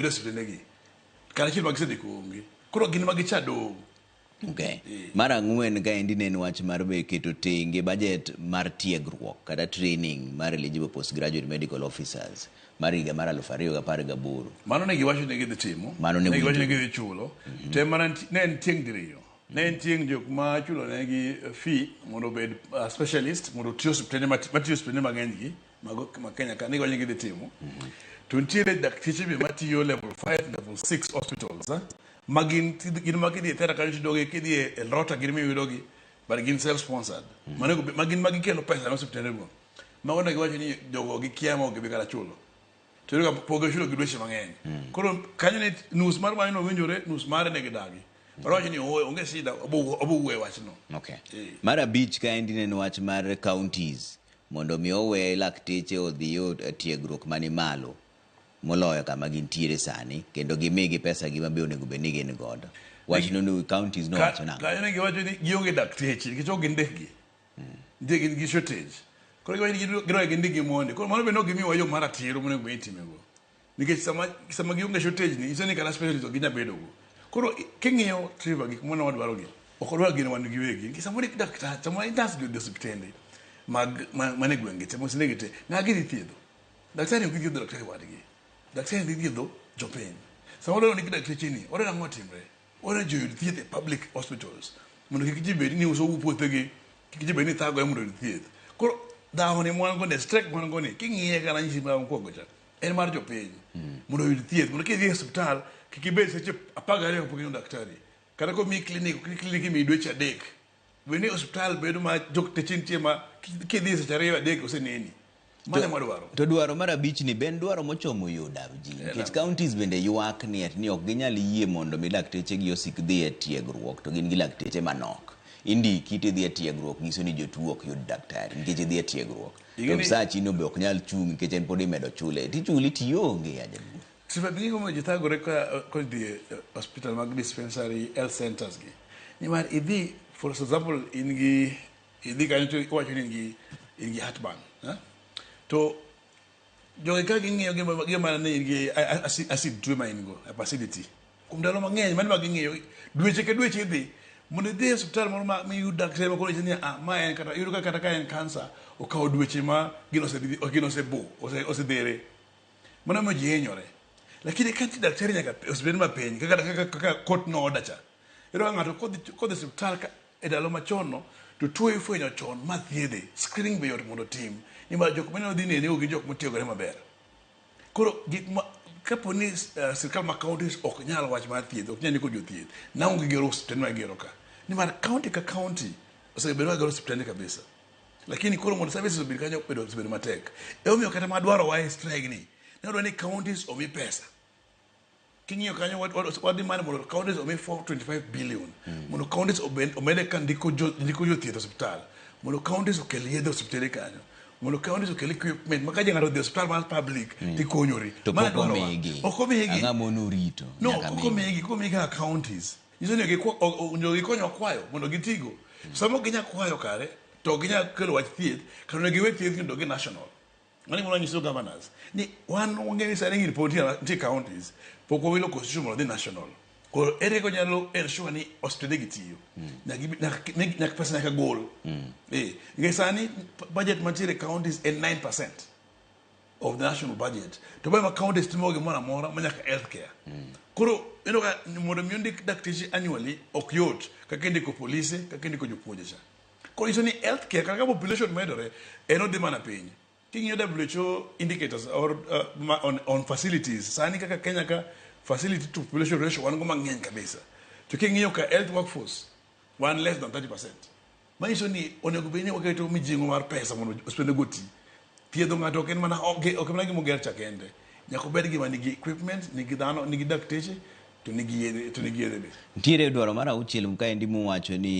e osiptendegi. Kata achiel ma gisendiko onge. Koro gin ma gicha dong'. Okay. Mar ang'wen kaendi ne en wach mar be keto tenge budget mar tiegruok kata training mar eligible postgraduate medical officers mar higa mar 2018. Mano ne giwacho ni gidhi timo. Mano ne Ne giwacho ni winjo. gidhi chulo. To ema ne en tieng' diriyo. Ne en tieng' jok ma chulo negi fee mondo obed specialist mondo oti osiptende matiyo osiptende mang'eny gi mag ma Kenya ka ne giwacho ni gidhi timo. To nitiere dakteche be matiyo level 5, level 6 hospitals ma gin gin ma kidhi e theatre kanyo tiyudogi, kidhi e Rota gin miyudogi but gin self sponsored. Mano ma gin ma gikelo pesa ne osiptende go. Mago ne giwacho ni jogo gikia ma ok gibi kata chulo. To iyudo ka pok gichulo gi dweche mang'eny. Koro kanyo ne nus mar mano nowinjore, nus mare ne gidagi. But wacho ni ooyo, onge shida, obo wuoyo e wachno. Okay. Mar abich kaendi ne en wach mar counties mondo mi owe lakteche odhi e tiegruok mani malo moloyo kama gintiere sani kendo gimigi pesa gi mabe onego bed ni gin godo. Wachno ni counties nowacho nang'o? Kanyo ne giwacho ni gionge dakteche nikech ok gindikgi. Nitie gin gi shortage. Koro giwacho ni gidwa gindikgi mondi. Koro mano be ne ok gimiyowa yo mar ratiro monego bed ni itimego. Nikech sama gionge shortage ni, nyiso ni kata specialist ok ginyal bedogo. Koro king'iyo Trevor gik mane wadwaro gi, ok wadwar gin wan giwegi. Nikech samoro daktar, sama nurse gi odhi e osiptende mag mane gwenge te, mosende gi te, ng'a gidhi thiedho? Daktari ok dhi thiedho daktari wadgi. Daktari dhi thiedho jopiny. Sama wadwaro ni dakteche ni, wadwaro ang'o timre? Wadwaro ni ji oyud thieth e public hospitals mondo kik ji bed ni uso puothegi, kik ji bed ni thagore mondo oyud thieth. Koro dhawo ni mwan go ni, strike mwan go ni, king'iye kata ranyisi mar mokwongo cha, en mar jopiny mondo oyud thieth mondo kidhi e osiptal kik ibed seche 12 kapok ineno daktari. Kata komiyi klinik, klinik imiyi dweche 3. Bed ni osiptal bedo ma jokteche nitie ma kidhi seche 2 3 oseneni. Mano ema wadwaro. To dwaro mar abich ni be en dwaro mochomo yo ji nikech counties bende ywak ni ati ni ok ginyal yie mondo mi lakteche gi osik dhi e tiegruok to gin gi lakteche manok. Indiki tidhi e tiegruok nyiso ni jotuo ok yud daktari nikech idhi e tiegruok. To msachi no be ok nyal chung' nikech en pod imedo chule. Tichuli tionge ya jaduong'. Sifa gigo momiyo ji thagore ka kodhi e hospital mag dispensary health centers gi. Nimar idhi for example in gi idhi kanyo to iwacho ni in gi heartburn. Eh? To jogi ka ging'iyo gima mana ni in gi acid tuo ma in go, acidity. Kuom ndalo mang'eny mano ma ging'iyo dweche ka dweche idhi mondo idhi e osiptal moro ma miyud daktari ma koro ni ah ma en kata iyudo ka kata ka en kansa okawo dweche ma gino osebo osedhere. Mano miyo ji hinyore. Lakini ka nitie daktari nyaka e osiptende ma piny kaka court no order cha. Iyudo ka ng'ato kodhi e osiptal e ndalo machon no to tuo ifwenyo chon ma thiedhe. Screening be yot mondo otim. Nimar jok mineno dhi nene gin jok motiegore maber. Koro gik ma kapo ni sirkal ma counties ok nyal wach mar thieth, ok nyal ndiko jothieth, nang'o gigero osiptende ma gigero ka? Nimar county ka county osebedo ka gero osiptende kabisa. Lakini koro mondo services obed kanyo bedo osebedo matek. Emomiyo kata madwarowa e strike ni, ne wadwaro ni counties omi pesa. King'iyo kanyo wa demand mondo counties omi 425 billion. Mondo counties omede ka ndiko jothieth e osiptal. Mondo counties okel yedhe e osiptende kanyo. Mondo counties okel equipment ma ka ng'ato odhi e osiptal mar public tikonyori. To pok omigi. Ok omigi. Ang'o monorito? No, ok omigi. Kok omigi kaka counties. Nyiso ni gikonywa kwayo mondo gitigo. Sama ok ginyal kwayo kare, to ok ginyal kelo wach thieth, kare onego giwe thieth kendo gi national. Mano gima wanyiso governors ni wan wang'eyo ni sani gini pod nitie counties, pok wawilo constitution mondo odhi national. Koro ere kaka wanyalo ensure ni osiptende gi tiyo? Nyaka pesa nyaka gol. Nikech sani budget mantiere e counties en 9% of the national budget. To ma counties timo gimoro amora ma nyaka health care. Koro ineno ka mondo mi ondik dakteche annually ok yot kaka indiko polise, kaka indiko jopuonje cha. Koro nyiso ni health care kata ka population medore en odhi mana piny. King'iyo WHO indicators or on facilities sani kaka Kenya ka facility to population ratio wan go mang'eny kabisa. To king'iyo ka health workforce wan less than 30%. Manyiso ni onego bed ni waketo mijing'o mar pesa mondo osiptende go oti. Thiedho ng'ato ok en mana ok mana gima oger cha kende. Nyaka obed gima nigi equipment, nigi dhano, nigi dakteche to nigi yedhe to nigi yedhe be. Nitiere dwaro mar auchiel kaendi muwacho ni